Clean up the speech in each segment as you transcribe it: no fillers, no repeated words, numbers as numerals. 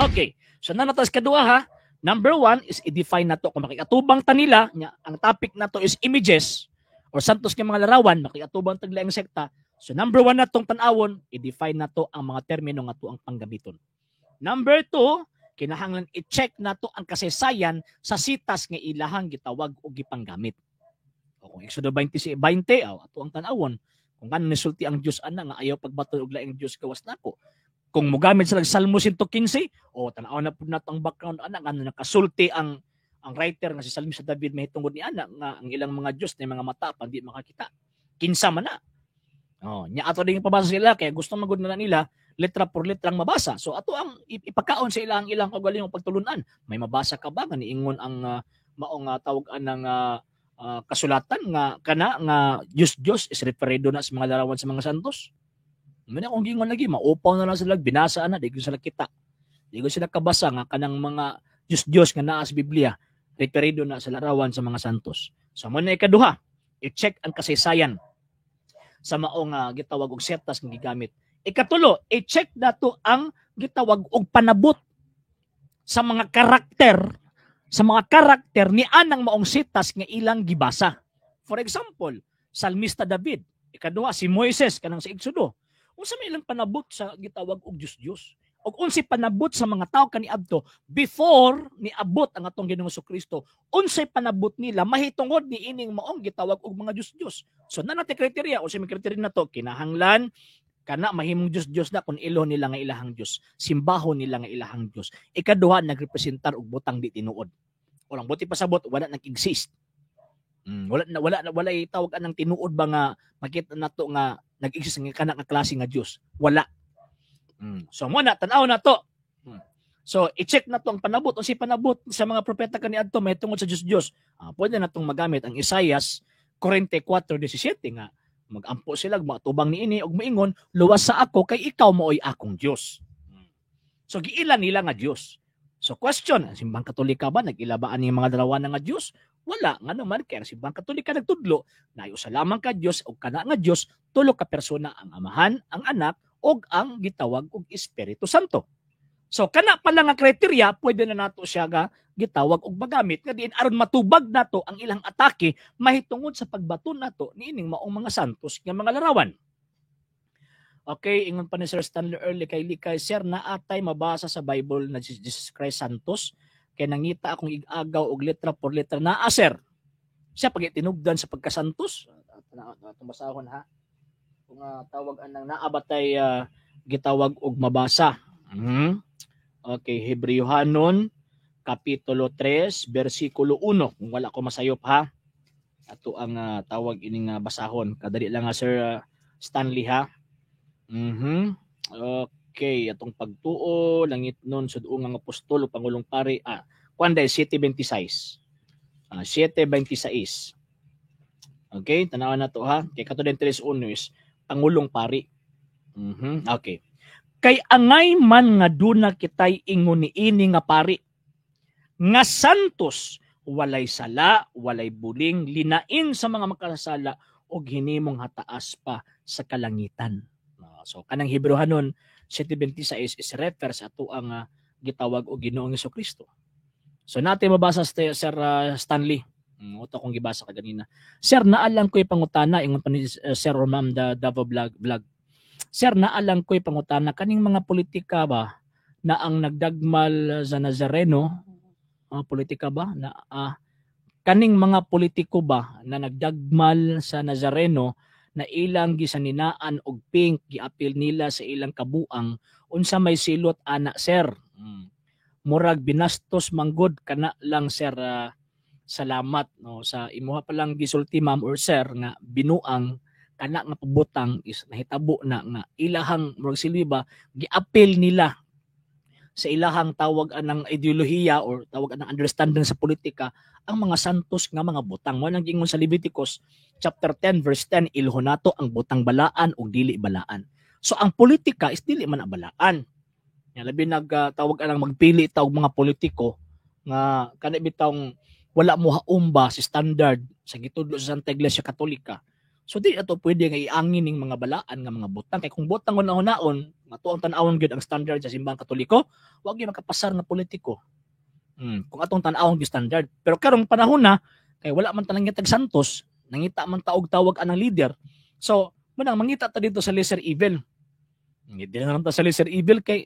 Okay. So naa na ta sa kaduha ha. Number one is i-define nato kung makikatubang ta nila nya, ang topic nato is images or santos nga mga larawan, makikatubang tag laing sekta. So number one natong tan-awon, i-define nato ang mga termino nga ang panggamiton. Number two, kinahanglan i-check nato ang kasaysayan sa sitas nga ilahang gitawag og gipanggamit. O kung Exodo 20, 20, oh, ato ang tan-awon. Kung ano nisulti ang Dios ana nga ayaw pagbaton og laing Dios gawas nako. Kung mogamit sila Salmo 115, o tan-aw na pud nato ang background ana, ngano nakasulti ang writer nga si Salmista David mahitungod ni ana nga ang ilang mga Dios na mga mata pa di makakita. Kinsa man na. Oh, nya ato din pabasa sila kaya gusto magud na nila letra por letra ang mabasa. So ato ang ipakaon sa ilang ilang kaugalingong pagtulunan. May mabasa ka ba nga niingon ang maong tawag anang kasulatan nga kana nga Diyos Diyos is referido na sa mga larawan sa mga santos? Muna akong gingon lagi, maupaw na lang sila, binasa na, di ko sila kita. Di ko sila kabasa nga kanang mga Diyos Diyos nga naa sa Biblia, referido na sa larawan sa mga santos. So mao na ikaduha, i-check ang kasaysayan sa maong gitawag og setas nga gigamit. Ikatulo, i-check nato ang gitawag og panabot sa mga karakter ni anang maong sitas nga ilang gibasa. For example, Salmista David, ikaduha si Moises kanang sa Exodo. Unsa may ilang panabot sa gitawag og Dios Dios? Og unsay panabot sa mga tawo kaniadto before niabot ang atong Ginoong Kristo? Unsay panabot nila mahitungod ni ining maong gitawag og mga Dios Dios? So naa na criteria, unsay may criteria nato? Kinahanglan kana mahimong Dios Dios na kung ilo nila nga ilahang Dios, simbahon nila nga ilahang Dios. Ikaduha, nagrepresentar og butang di tinuod. Walang buti pasabot, wala nag-exist. Wala na wala na wala tawag anang tinuod ba nga makita nato nga nag-exist nga kana nga klase nga Dios. Wala. So mo na tan-aw na to. So i-check na to ang panabot, unsay panabot sa mga propeta kaniadto mahitungod sa Dios Dios. Pwede na tong magamit ang Isaias 44:17 nga magampo sila matubang niini og moingon, "Luwas sa ako kay ikaw maoy akong Dios." So giila nila nga Dios. So question, ang Simbang Katolika ba nag-ila ba ani mga dalawa nga Dios? Wala, ngano man kay ang Simbang Katolika nagtudlo na usa lamang ka Dios ug kana nga Dios tulo ka persona, ang Amahan, ang Anak ug ang gitawag og Espiritu Santo. So kana pa lang nga criteria pwede na nato siya ga gitawag og magamit nga diin aron matubag nato ang ilang atake mahitungod sa pagbaton nato niining maong mga santos nga mga larawan. Okay, ingon pa ni Sir Stanley Early kay Likay, "Sir, naatay mabasa sa Bible na Jesus Christ Santos? Kay nangita akong igagaw og letra por letra." Naa, sir. Siya pag tinugdan sa pagkasantos. Atong basahon ha. Kung tawag anang naa ba tay gitawag og mabasa. Okay, Hebreohanon kapitulo 3 bersikulo 1 kung wala ko masayop ha. Ato ang tawag ining basahon. Kadali lang nga, Sir Stanley, ha. Okay, atong pagtuo langit nun sud-ungang apostol ug pangulong pari, kuan day 7:26. 7:26. Okay, tanawan na to ha. Kay kato din 3:1 is pangulong pari. Okay. Kay angay man nga duna kitay ingon niini nga pari nga santos, walay sala, walay buling, linain sa mga makasasala ug hinimong hataas pa sa kalangitan. So kanang Hebreohanon 7:26 is refer sa ato ang gitawag og Ginoong Kristo. So natin mabasa, Sir Stanley. Uto akong gibasa ka ganina. "Sir, naalang ko'y pangutana," ingon pa ni Sir or Ma'am the Davao Vlog, Vlog. "Sir, naalang ko'y pangutana, kaning mga politika ba na ang nagdagmal sa Nazareno, politika ba na kaning mga politiko ba na nagdagmal sa Nazareno na ilang gisaninaan og pink, giapil nila sa ilang kabuang, unsa may silot ana, sir? Murag binastos manggod kana lang, sir. Salamat." No, sa imuha pa lang gisulti, ma'am or sir, nga binuang kana nga pabutang is nahitabo na nga ilahang murag silbi ba giapil nila sa ilahang tawag anang ideolohiya or tawag anang understanding sa politika ang mga santos nga mga butang. Mo nang giingon sa Leviticus chapter 10 verse 10, ilhon nato ang butang balaan ug dili balaan. So ang politika is dili man balaan. Ya, labi nagtawag anang magpili ta og mga politiko nga kana bitawng wala mo haumba si standard sa gitudlo sa Santa Iglesia Katolika. So di ato pwede nga iangin ning mga balaan nga mga butang, kay kung butang una-unaon, ato ang tan-awon gyud ang standard sa simbahang Katoliko, wa gyud makapasar nga politiko. Kung atong tan-awon gyud standard. Pero karong panahon na kay wala man ta nangitag santos, nangita man ta og tawag anang leader. So, munang mangita ta dito sa lesser evil. Hindi na lang ta sa lesser evil kay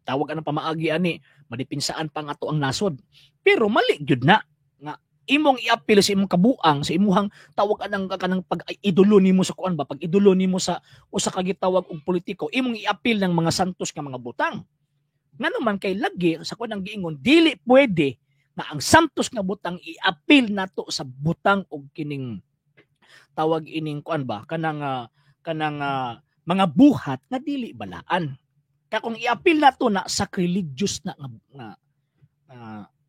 tawag anang pamaagi ani, madipinsaan pa nga ato ang nasod. Pero mali gyud na nga imong iapil sa imong kabuang, sa imuhang tawag anang kanang pag-idolo nimo sa kuan ba, pag-idolo nimo sa usa ka gitawag og politiko, imong iapil ng mga santos nga mga butang. Ngano man kay lagi sa kuan ang giingon, dili pwede nga ang santos nga butang iapil nato sa butang og kining tawag ining kuan ba, kanang kanang mga buhat nga dili balaan. Kaya kung iapil nato na sacrilegious na nga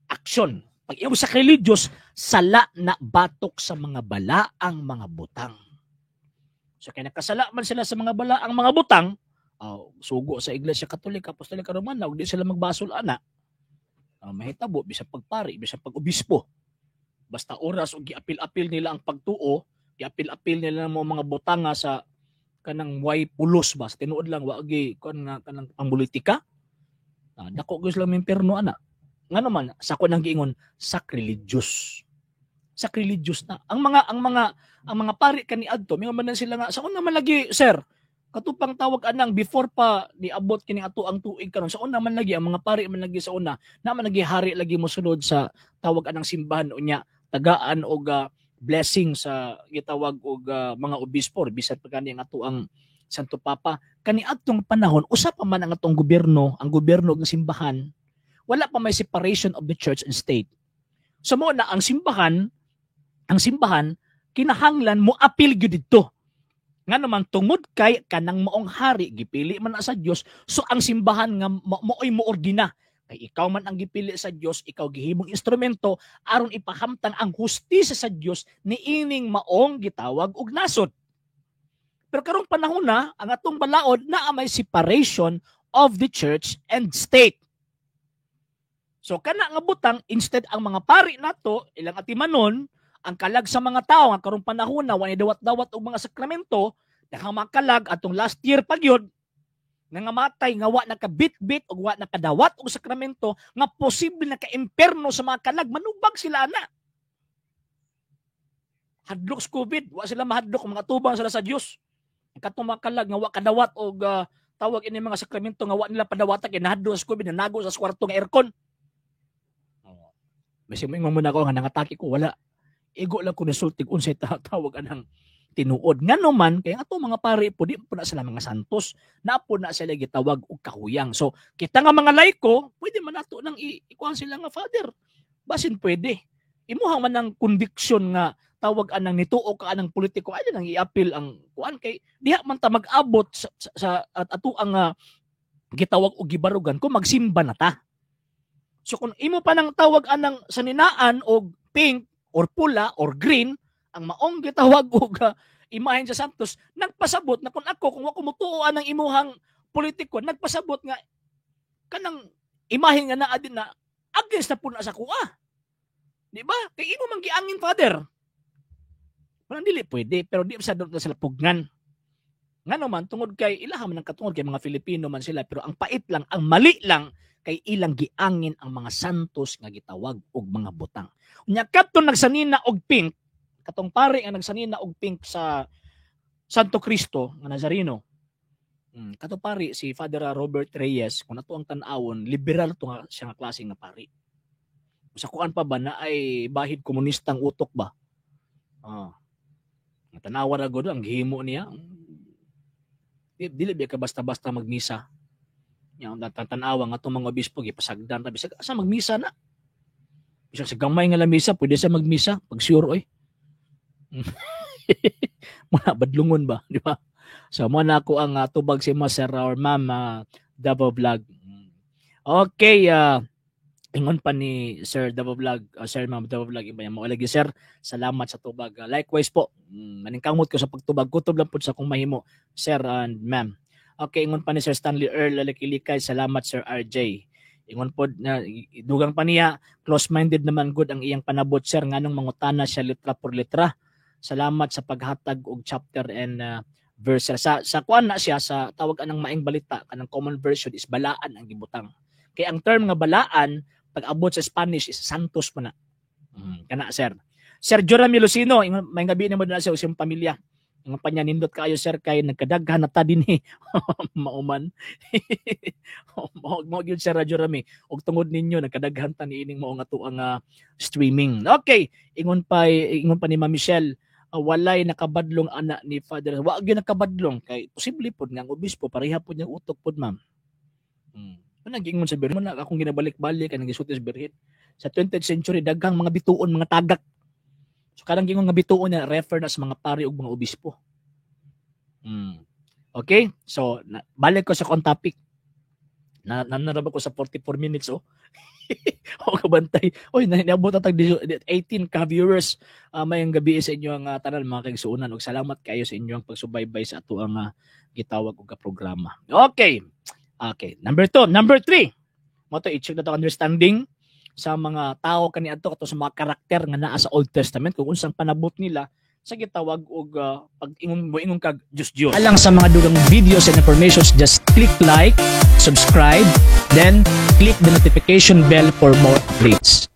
action. Pag iyong sacrilegious, sala na batok sa mga balaang mga butang. So kaya nakasala man sila sa mga balaang mga butang, sugo sa Iglesia Katolika, Apostolika Romana, ug di sila magbasol ana. Mahitabo bisan pagpari, bisan pag-obispo. Basta oras og giapil-apil nila ang pagtuo, giapil-apil nila mo mga butanga sa kanang way pulos ba, sa tinuod lang wa gi kuan nga kanang pangpolitika. Dako gyud sila mimpierno ana. Ngano man sa ko nang giingon sacrilegious. Sacrilegious na. Ang mga pari kaniadto, mingon man sila nga sa una man lagi, sir, katupang tawag anang before pa niabot kini ato ang tuig karon, sa una man lagi ang mga pari man lagi sa una, na man lagi hari lagi mosulod sa tawag anang simbahan unya tagaan og blessing sa gitawag og mga obispo, bisan pa gani ang ato ang Santo Papa. Kaniadtong panahon usa pa man ang atong gobyerno, ang gobyerno ug simbahan, wala pa may separation of the church and state. So mo na ang simbahan kinahanglan mo apil gyud didto. Nga naman tungod kay kanang maong hari gipili man na sa Dios, so ang simbahan nga maoy moordina. Kay ikaw man ang gipili sa Dios, ikaw gihimong instrumento aron ipahamtang ang hustisya sa Dios niining maong gitawag og nasod. Pero karong panahon na ang atong balaod naa may separation of the church and state. So kana nga butang, instead ang mga pari nato ilang atimanon ang kalag sa mga tao nga karong panahon na wa dawat-dawat og mga sakramento, daghang mga kalag atong last year pa gyud nga ngamatay nga wa nakabitbit og wa nakadawat og sakramento, nga posible naka-imperno sa mga kalag, manubag sila ana. Hadlok sa COVID, wa sila mahadlok, mga tubang sila sa Dios. Katong mga kalag nga wa kadawat og tawag ini mga sakramento nga wa nila padawata kay nahadlok sa COVID, nanago sa kwarto nga aircon. Bisag moingon mo na ako nga nangatake ko, wala. Igo lang ko nisultig unsay tawag anang tinuod. Ngano man kay ato mga pari po di po na sila mga santos, na po na sila gitawag og kahuyang. So kita nga mga laiko, pwede man nato nang ikuan sila nga father. Basin pwede. Imuha man ang conviction nga tawag anang nituo ka anang politiko, ay nang iapil ang kuan kay diha man ta mag-abot sa at ato ang gitawag og gibarugan kung magsimba na ta. So kung imo pa nang tawag anang saninaan og pink or pula or green, ang maong gitawag og imahen sa santos, nagpasabot na kung ako, kung ako mutuo anang imuhang politiko, nagpasabot nga kanang imahen nga naa din na against na po na sa kuha. Di ba? Kay imo man giangin, father. Walang dili pwede, pero di sa na sila pugnan. Ngano man tungod kay ilaha man ang katungod kay mga Filipino man sila, pero ang pait lang, ang mali lang kay ilang giangin ang mga santos nga gitawag og mga butang. Unya kadto nagsanina og pink, katong pare nga nagsanina og pink sa Santo Cristo nga Nazareno. Kato pare si Father Robert Reyes, kung ato ang tan-awon, liberal to nga siya nga klase nga pari. Sa kuan pa ba na ay bahid komunistang utok ba? Tanawa ra gud ang gihimo niya. Dili ba ka basta-basta magmisa. Nya tan-awa nga atong mga obispo gipasagdan ta bisag asa magmisa na. Bisag sa gamay nga lamisa pwede sa magmisa pag sure oy. Muna badlungon ba, di ba? So mo na ako ang tubag si mo, sir or ma'am Davao Vlog. Okay, ingon pa ni Sir Davao Vlog, Sir Ma'am Davao Vlog, iba mo lagi sir. Salamat sa tubag. Likewise po, maningkamot ko sa pagtubag, kutob lang pud sa kung mahimo, sir and ma'am. Okay, ingon pa ni Sir Stanley Earl Lalikilikay, salamat Sir RJ. Ingon pod na dugang pa niya, close-minded naman good ang iyang panabot sir, nganong mangutana siya litra por litra. Salamat sa paghatag og chapter and verse. Sa kuan na siya, sa tawag anang Maayong Balita, kanang common version is balaan ang gibutang. Kay ang term nga balaan pag abot sa Spanish is santos man na. Kana, sir. Sir Jeremy Lucino, may gabi nimo na siya sa pamilya. Ang panya, nindot kaayo, sir, kay nagkadaghan na ta dinhi. Mauman. Mao gyud, Sir Jeremy. Og tungod ninyo nagkadaghan ta niining mao nga tuang streaming. Okay, ingon pa ni Ma'am Michelle, walay nakabadlong ana ni Father. Wa gyud nakabadlong kay posible pod nga ang obispo pareha pod niyang utok pod, ma'am. Ano nag-ingon sa Birhen? Na akong ginabalik-balik ang gisulti sa Birhen. Sa 20th century daghang mga bituon, mga tagak. So kanang gingon nga bituon na refer na sa mga pari ug mga obispo. Okay? So na, balik ko sa kon topic. Na nanaraba ko sa 44 minutes, oh. O kabantay. Oy, niabot na tag 18 ka viewers. Mayong gabi sa inyo ang tanan, mga kaigsuonan, ug salamat kayo sa inyong pagsubaybay sa ato ang gitawag og programa. Okay. Okay, number 2, number 3. Mo to i-check na to, understanding sa mga tao kaniadto, kato sa mga karakter nga naa sa Old Testament, kung unsang panabot nila sa gitawag og pag ingon mo, ingon kag Diyos Diyos. Alang sa mga dugang videos and informations, just click like, subscribe, then click the notification bell for more updates.